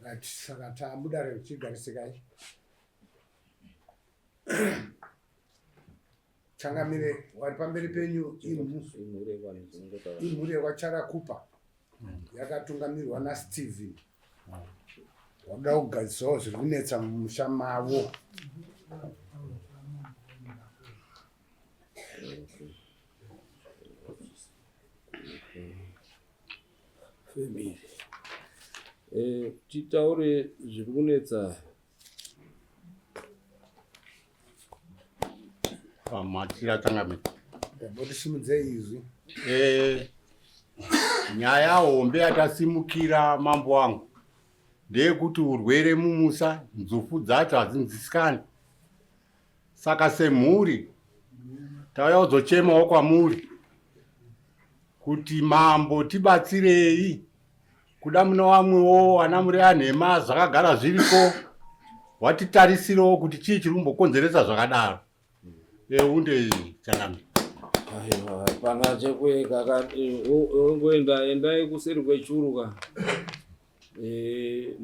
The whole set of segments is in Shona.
Right, saka tamudare chigarisikai. Changamire wari pamberi penyu imhuri yekwaCharakupa yakatungamirwa naSteven wakuda kugadzisawo zviri kunetsa mumusha mavo. Family. Eh, titaure zviri kunetsa Matira changamire. Ndambotisimudze izwi. Eh, nyaya hombe yatasimukira mambo wangu ndeyekuti urwere mumusa nzufu dzacho hadzinzisikani saka semhuri tauya kuzochemawo kwamuri kuti mambo tibatsirei kuda mune wamwewo ana muri anhema zvakagara zviriko watitarisirawo kuti chii chiri kumbokonzeresa zvakadaro eunde chanami aiwa hapana chekueka ongoenda endai kuseri kwechuru ka e,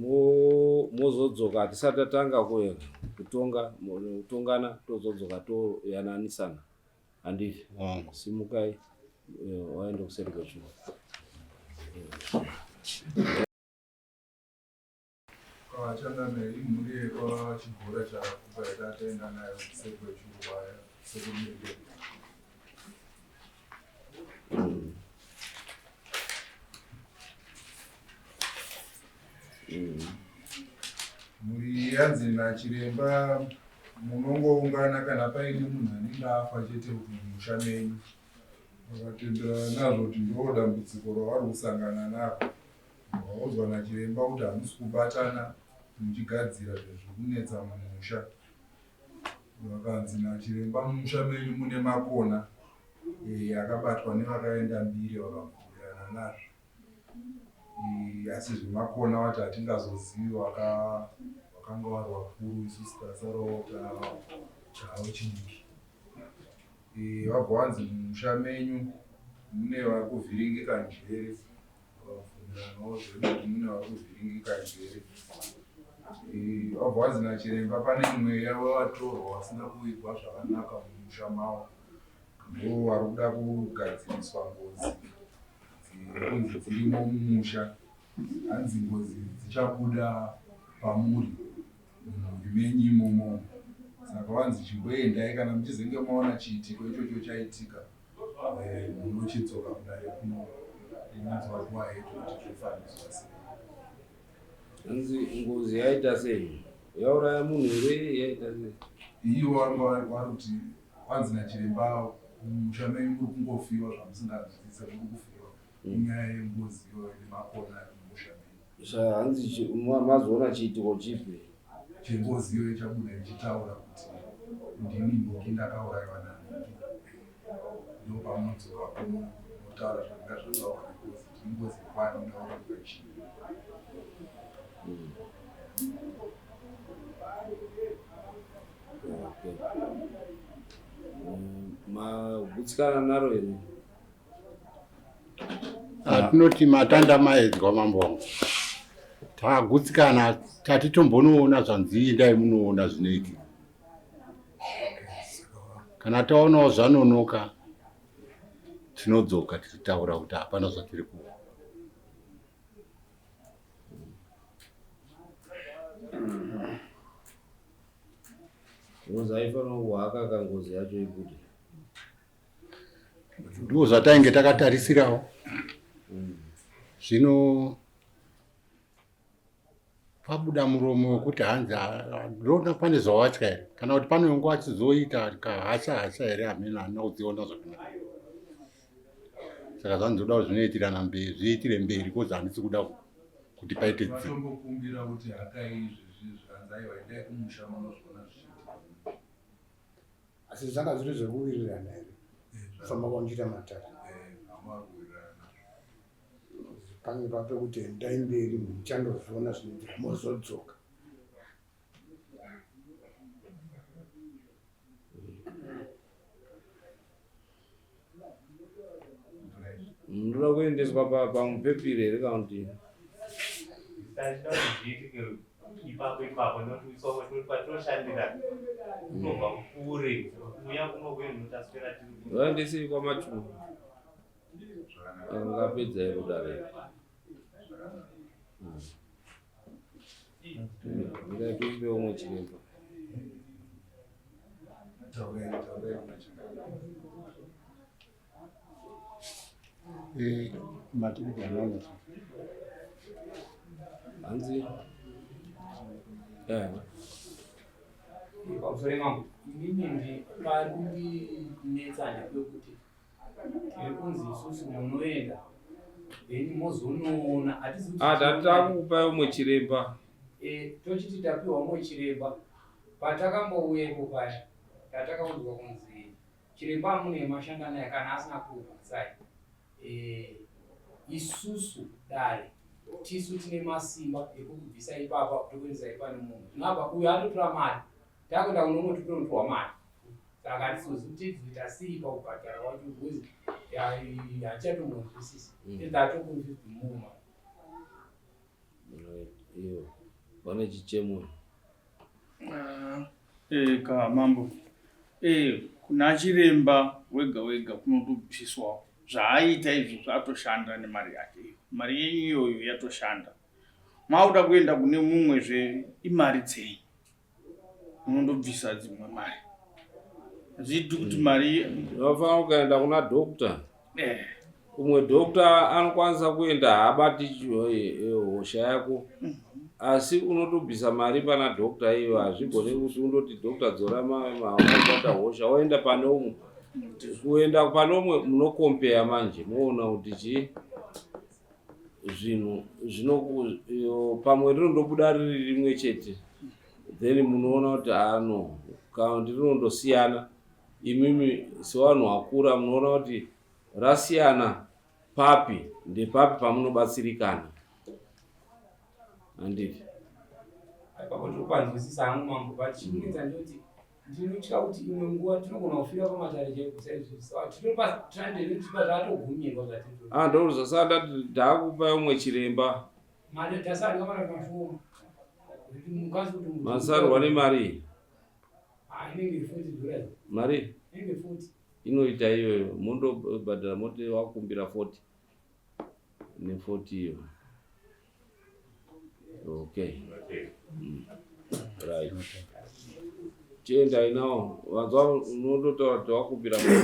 mozodzoka hatisati tatanga kutonga kutongana tozodzoka toyananisana handiti simukai eh, waenda kuseri kwechuru Changamire imhuri yekwachigora chakupa yatataenda nayo kuseri kwechuru kwaya sekumirira. Mhuri iyi yanzi nachiremba munongoungana kana paine munhu anenge afa chete mumusha menyu. Vakatenderana nazvo kuti ndoo dambudziko ravari kusangana naro. Vaudzwa nachiremba kuti hamusi kubatana muchigadzira zvinhu zviri kunetsa mumusha. Vakanzi nachiremba mumusha menyu mune makona eh, akabatwa nevakaenda mbiri vakabvumirana nazvo. Eh, asi zvemakona vati hatingazozivi vakanga vari vakuru isusu tasarawo tavechidiki. Eh, vabva vanzi mumusha menyu mune vari kuvhiringika njere Vabvumiranawo zvekuti mune vari kuvhiringika njere. Eh, vabva vanzi nachiremba pane mweya wevatorwa vasina kuvigwa zvakanaka mumusha mavo ndo vari kuda kugadziriswa ngozi dzekunzi dzirimo mumusha hanzi ngozi dzichabuda pamuri mumhuri menyu imomo saka vanzi chimboendai kana muchizenge maona chiitiko ichocho chaitika Eh, munochidzoka kudare kuno inonzwa nguva yedu kuti zvofambiswa sei. Hanzi ngozi yaita sei? Yauraya munhu here yaita sei? Iyo wanga wari kuti wanzi nachiremba mumusha menyu muri kungofiwa zvamusinganzwisise muri kufiwa inyaya yengozi iyoyo nemakona ari mumusha menyu. Saka hanzi chi- ma- mazoona chiitiko chipi? Chengozi iyoyo ichabuda ichitaura kuti ndini nhingi ndakauraiwa nanhingi. Ndopamunodzoka kuno motaura zvanga zvataurwa nengozi kuti ingozi kwani ndauraiwa chii. Okay. Magutsikana naro here? Atinoti matanda maedzwa mambo wangu. Tagutsikana tati tombonoona zvanzi endai munoona zvinoitika. Kana taonawo zvanonoka tinodzoka tichitaura kuti hapana zvatiri kuona. Ngozi haifanira kuhaka ka ngozi yacho ibude. Ndizvo zvatainge takatarisirawo. Zvino pabuda muromo wekuti hanzi ndoona pane zvawatya here kana kuti pane nguva achizoita kahasha hasha here hameno handina kudziona zvakanaka saka zvanzi ndoda kuti zvinoitirana mberi zviitire mberi kozi handisi kuda kuti paite vatombokumbira kuti hakai izvezvi zvikanzi aiwa endai kumusha munozviona zvichiitika Asi zvanga zviri zvekuwirirana here kufamba kwamuchiita matare? Pange papekuti endai mberi muchandozviona zvinoitika mozodzoka. Munoda kuendeswa pamupepiri here kana kuti? Tachida kuti zviitike ipapo ipapo nekuti isoko patinoshandira kunobva kure kuuya kuno kwenhu taswera tiri Vaendesei kwaMachuru. Angapedza here kudare? Mirai tipe umwe chiremba. Taurai, taurai machangana. Matiri Hanzi. Eh. Pamusoro mambo, inini ndi pari kundinetsa ndepekuti tiri kunzi isusu munoenda then mozonoona hatizi kuti Ah, tati takukupai umwe chiremba. Tochiti tapiwa umwe chiremba. Patakambouyepo paya tatakaudzwa kunzi chiremba mune mashanda naye kana asina kukutsai, isusu dare tisu tine masimba ekukubvisa ipapa tokuendesai pane munhu. Zvinobva uyo atotora mari, takuenda kunomwe totonotorwa mari, saka hatizozi kuti tizoita sei pakubhadhara wacho because hatichatombonzwisisi. Tatoconfused muma. Right, iyo. Pane chichemo. Ka mambo, kuna chiremba wega wega kunotobviswawo zvaaita izvo zvatoshanda nemari yake iyo. Mari yenyu iyoyo yatoshanda, mauda kuenda kune mumwezve, imari dzenyu munondobvisa dzimwe mari. Hazviiti kuti mari Unofanira kuenda kuna doctor. Umwe doctor anokwanisa kuenda haabati hosha yako, asi unotobvisa mari pana doctor iyo. Hazvigoni kuti undoti doctor dzora maabata hosha woenda pane umwe. Kuenda pane umwe munokompeya manje moona kuti chii zvinhu zvino pamwe rinondobuda riri rimwe chete, then munoona kuti ano kana kuti rinondosiyana. Imimi sevanhu vakura munoona kuti rasiyana papi, ndepapi pamunobatsirikana, handiti? Ipapo tiri kupanzwisisa hangu mambo, but chinetsa ndoti ndinotya kuti imwe nguva tinogona kufira pamatare chaipo saizvozvi. Saka tinotopa zvatogumirwa zvatiri. Ah, ndozvasaka ndati ndakupai umwe chiremba. Mari tasarwa mana mashoma kuti mukwanise kuti Masarwa nemari? Ah, inenge $40. Mari Inenge 40. Inoita iyoyo, mondobhadhara moti wakumbira 40 ne40 iyo. Okay. Right, chiendai nawo. Vanzwa, unondotaura kuti wakumbira mari.